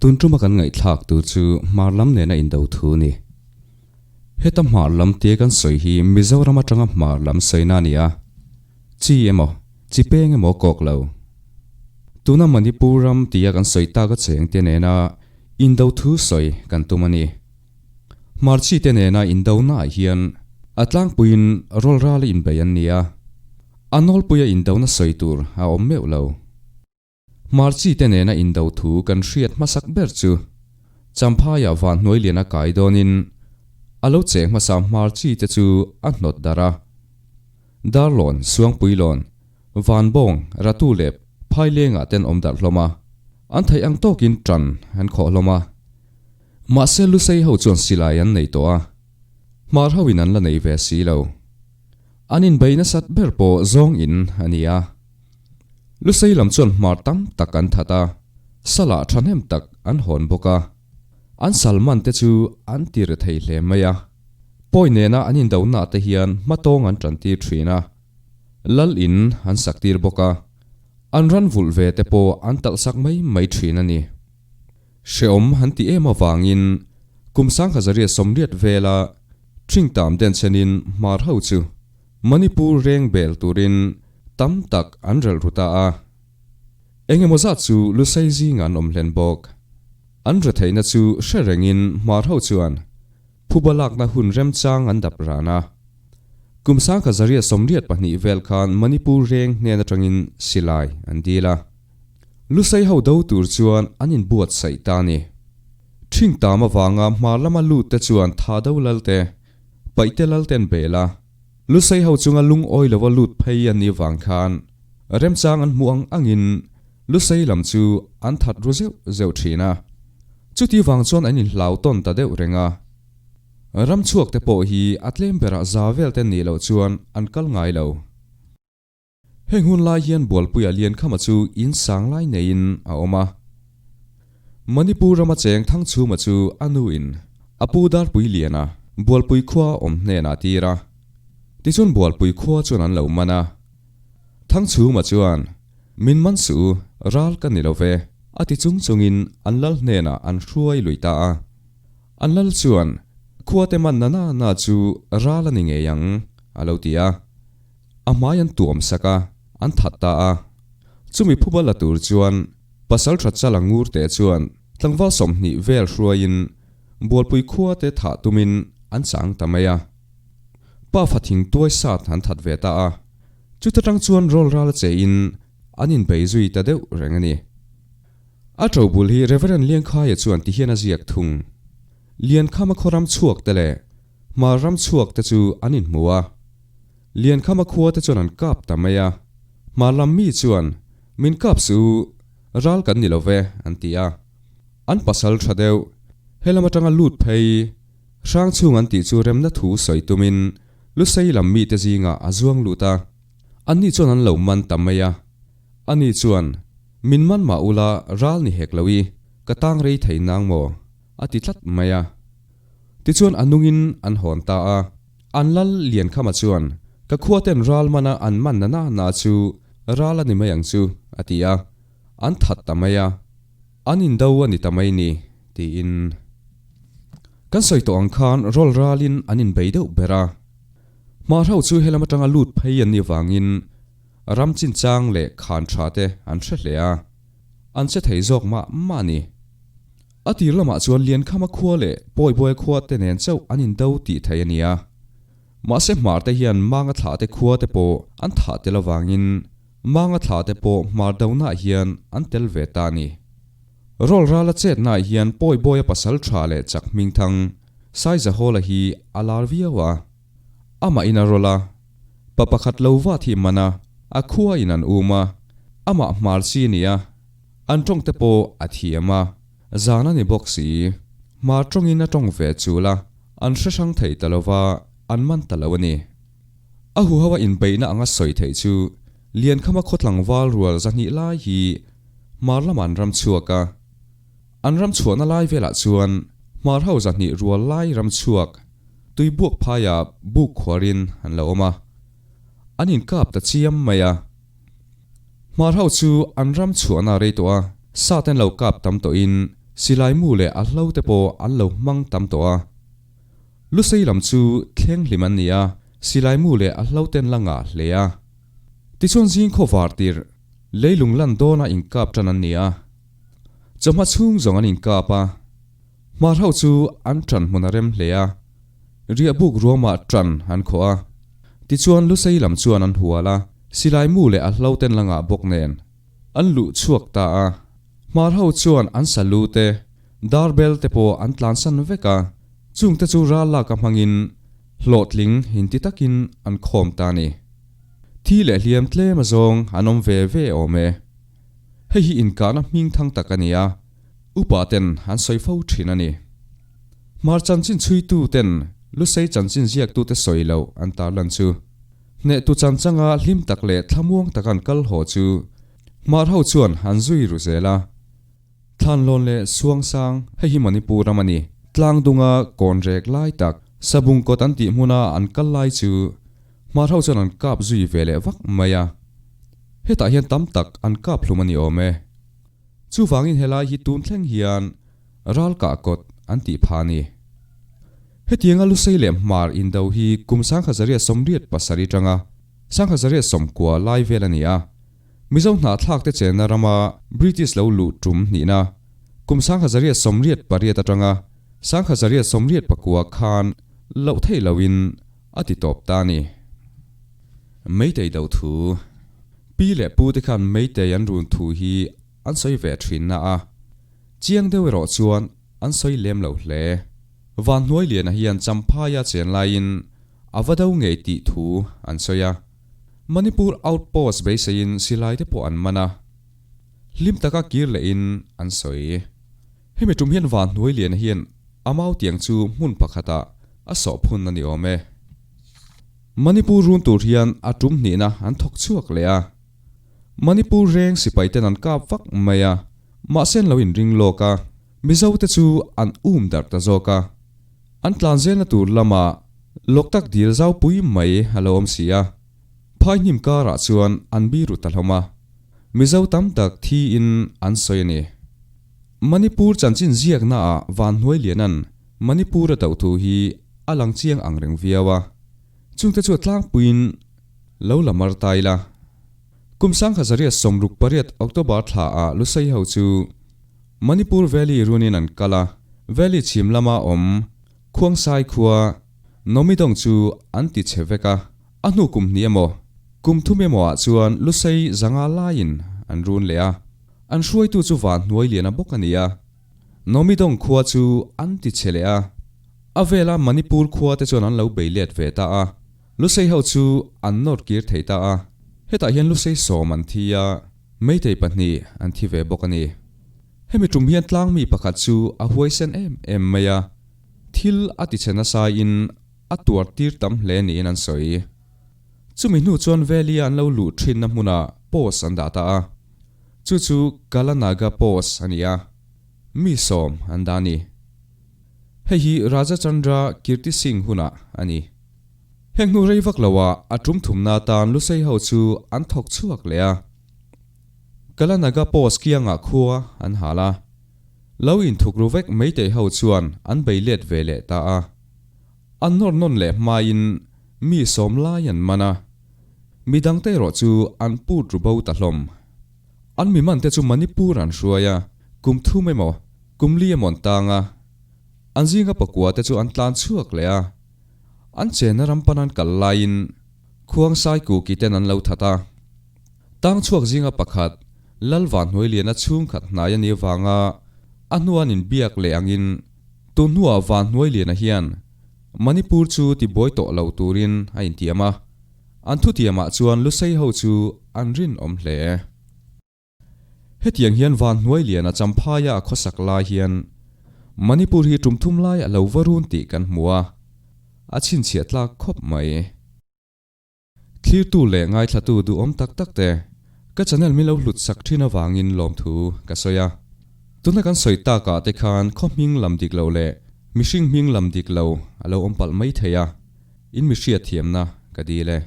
Tun tuma kan ngaihthlak tur chu hmar lam nena indo thu a ni. Heta hmar lam tia kan sawi hi Mizoram atanga hmar lam sawina a ni a, chi emaw, chi peng emaw kawk lo. Tuna Manipur ram tia kan sawi tak a cheng te nena indo thu sawi kan tum a ni. Hmar chi te nena indo naah hian a tlangpuiin rawlrala inbei an ni a, a nawlpuia indona sawi tur a awm meuh lo. Hmarchi te nena indo thu kan hriat hmasak ber chu Champhaiah van hnuai lian a kai dawnin a lo cheng hmasa Hmarchi te chu a hnawt darh a. Darlawn, Suangpuilawn, Vanbawng, Ratu leh Phailengah ten awm darh hlawm a, an theih ang tawkin tan an khawh hlawm a. Mahse Lusei ho chuan silai an nei tawh a, Hmar ho in an la nei ve si lo. An inbei nasat ber pawh zawng in a ni a. Lusei lam chuan hmar tam tak an that a, salah thahnem tak an hawn bawk a. An salman te chu an ti ri thei hle mai a. Pawi nena an indonaah te hian hmatawng an tan tir thin a, lal in an sak tir bawk a, an ran vulh ve te pawh an talh sak mai mai thin a ni. Hreawm han ti em avangin kum sangkhazaria sawmriat vela Thingtam denchhenin hmar ho chu Manipur reng bel turin tam tak an relh ru ta a. Eng emaw zat chu Lusei zingah an awm hlen bawk. An retheihna chu hre rengin hmar ho chuan phuba lakna hun remchang an dap ran a. Kum sangkha zaria 82 vel khan Manipur reng hnen atangin silai an dil a. Lusei ho do tur chuan an inbuatsaih ta a ni. Thingtam avanga hmar lama lut te chuan tha do lal te, paihte lal ten bel a. Lusei ho chunga lungawi lova lut phei an nih vang khan remchang an hmuh ang angin Lusei lam chu an that ru zeuh zeuh thin a. Chuti vang chuan an inhlau tawn ta deuh reng a. Ram chhuak te pawh hi a tlem berah za vel te nih loh chuan an kal ngai lo. Heng hun lai hian Bualpuia Liankhama chu in sang lai neiin a awm a. Manipur rama cheng Thangchhuma chu a nuin a pu Darpui Liana Bualpui khua awm hnenah a tir a. Tichuan Bualpui khua chuan an lo man a. Thangchhuma chuan, Min man suh u, ral ka ni lo ve, a ti chung chungin an lal hnenah an hruai lui ta a. An lal chuan, Khuate man na na na chu ral a ni ngei ang, a lo ti a. A hmai an tuam sak a, an that ta a. Chumi phuba la tur chuan pasal tha chala ngur te chuan tlangval 20 vel hruaiin Bualpui khua te thah tumin an chang ta mai a. Pa fa thing tuai sat an that ve ta a. Chuta tang chuan rawl ral a chein an inbei zui ta deuh reng a ni. A to bul hi Reverend Liangkhaia chuan tihian a ziak thung. Liankhama khaw ram chhuak te leh Hmar ram chhuak te chu an inhmu a. Liankhama khua te chuan an kap ta mai a. Hmar lam mi chuan, Min kap suh u, ral kan ni lo ve, an ti a. An pasal tha deuh, helam atanga lut phei, hrang chhung an tih chu remna thu sawi tumin Lusei lam mite zingah a zuang lut a. Anni chuan an lo man ta mai a. Ani chuan, Min man mah ula ral ni hek lo i, ka tang rei thei nang maw? a ti tlat mai a. Tichuan a nungin an hawn ta a. An lal Liankhama chuan, Ka khuaten ral mana an man na na na chu ral a ni mai ang chu, a ti a. An that ta mai a. An indo a ni ta mai ni, tiin. Kan sawi tawh ang khan rawl ralin an inbei deuh ber a. Hmarho chu helam atanga lut phei an nih vangin ram chinchang leh khan tha te an hre hle a. An che thei zawk mah mah a ni. A tir lamah chuan Liankhama khua leh Pawibuaia khua te nen chauh an indo tih theih a ni a. Mahse hmar te hian Manga thlah te khua te pawh an thah tel avangin Manga thlah te pawh hmar donaah hian an tel ve ta a ni. Rawl rala chetnaah hian Pawibuaia pasal tha leh chak hmingthang Saizahawla hi a lar viau a. Amah in a rawl a, pa pakhat lo vat hi man a, a khua in an um a, amah hmar chi a ni a. An tawng te pawh a thiam a, zan a ni bawk si. Hmar tawngin a tawng ve chul a, an hre hrang thei ta lova, an man ta lo a ni. A huho a inbeihna anga sawi theih chu Liankhama khaw tlangval rual 200 lai hi hmar lamah an ram chhuak a. An ram chhuahna lai velah chuan hmar ho 200 rual lai ram chhuak tuibuak phaiah buk khuarin an lo awm a. An inkap ta chiam mai a. Hmar ho chu an ram chhuahna rei tawh a, sa ten lo kap tam tawhin Silai mu leh a hlo te pawh an lo hmang tam tawh a. Lusei lam chu thleng hlim an ni a, silai mu leh a hlo ten la ngah hle a. Tichuan zing khaw var tirh, leilung lan dawna inkap tan an ni a. Chawhma chhung zawng an inkap a. Hmar ho chu an tan hmun a rem hle a, riahbuk ruamah tan an khawh a. Tichuan Lusei lam chuan an hual a, silai mu leh a hlo ten la ngah bawk nen an luh chhuak ta a. Hmar ho chuan an salu te, darbel te pawh an tlansan vek a, chungte chu ral lak a hmangin hlawhtling inti takin an khawm ta a ni. Thi leh hliam tlem azawng an awm ve ve awm e. Hei hi inkahna hming thang tak a ni a, upa ten an sawi fo thin a ni. Hmar chanchin chhuitu ten Lusei chanchin ziaktute sawi loh an tarlan chu. Hnehtu chanchanga hlim tak leh thlamuang taka an kal haw chu Hmar ho chuan an zui ru zel a. Thlanlawn leh Suangsang, hei hi Manipur ram a ni, tlangdunga kawn rek lai tak, Sabung kawt an tih hmuna an kal lai chu Hmar ho chuan an kap zui ve leh vak mai a. Hetah hian tam tak an kap hlum a ni awm e. Chuvangin helai hi tun thleng hian ral kah kawt an tih pha a ni. Hetianga Lusei leh Hmar indo hi kum 1887 tanga 1990 lai vel a ni a. Mizo hnahthlakte chenna rama British lo luh tum hnihna kum 1988 atanga 1989 khan loh theih lohin a ti tawp ta a ni. Meitei do thu. Pi leh pu te khan Meitei an run thu hi an sawi ve thin na a, chiang deuh erawh chuan an sawi lem lo hle. Vanhnuailiana hian Champhaia chen laiin a va do ngei tih thu an sawi a. Manipur outpost beiseiin silai te pawh an man a, hlim taka kir lehin an sawi. Hemi tum hian Vanhnuailiana hian a mau tiang chu hmun pakhatah a sawh phun a ni awm e. Manipur run tur hian a tum hnihna an thawk chhuak leh a. Manipur reng sipai ten an kap vak mai a, mahse an lo inring lawk a, Mizo te chu an um darh ta zawk a. An tlan zelna tur lamah Loktak dil zau pui mai a lo awm si a, phai hnim karah chuan an biru ta hlawm a, Mizo tam tak thiin an sawi a ni. Manipur chanchin ziaknaah Vanhnuailiana'n Manipur a do thu hi a lang chiang ang reng viau a, chungte chu a tlangpuiin lo la mar ta ila. Kum 1968 October thla ah Lusei ho chu Manipur Valley runin an kal a, Valley chhim lama awm Khuangsai khua Nomidong chu an ti chhe vek a, a hnu kum hnih emaw, kum thum emaw ah chuan Lusei zanga laiin an run leh a, an hruaitu chu Vanhnuailiana bawk a ni a. Nomidong khua chu an ti chhe leh a, a vela Manipur khua te chuan an lo bei let ve ta a, Lusei ho chu an nawr kir thei ta a, hetah hian Lusei sawm an thi a, Meitei pahnih an thi ve bawk a ni. Hemi tum hian tlangmi pakhat chu a huaisen em em mai a, thil a ti chhe nasaiin a tuar tir tam hle niin an sawi. Chumi hnu chuan Valley-a an lo luh thinna hmunah post an dah ta a. Chu chu Kalanaga post a ni a, mi sawm an dah a ni. Hei hi Raja Chandra Kirti Singh hunah a ni. Heng hnu rei vak loah a tum thumna atan Lusei ho chu an thawk chhuak leh a. Kalanaga post kiangah khua an hal a. Lo inthukru vek Meitei ho chuan an bei let ve leh ta a. An nawr nawn leh hmain mi sawm lai an man a. Mi dangte erawh chu an put ru bo ta hlawm. An mi mante chu Manipur an hruai a, kum thum emaw, kum li emaw an tang a. An zinga pakua te chu an tlan chhuak leh a. An chenna ram pan an kal laiin Khuangsai Kuki ten an lo that a. Tang chhuak zinga pakhat, Lal Vanhnuailiana chhungkhat hnai a nih avanga a hnuan inbiak leh angin tun hnuah Vanhnuailiana hian Manipur chu tibuai tawh lo turin a intiam a, an thutiamah chuan Lusei ho chu an rinawm hle. Hetiang hian Vanhnuailiana Champhaia a khawsak lai hian Manipur hi tum thum lai a lo va run tih kan hmu a, a chhinchhiah tlak khawp mai. Thlirtu leh ngaithlatu duhawm tak tak te, ka channel min lo hlut sak thin avangin lawmthu ka sawi a. Tuna kan sawi takah te khan khaw hming lam dik lo leh mihring hming lam dik lo a lo awm palh mai thei a, in mi hriatthiamna ka dil e.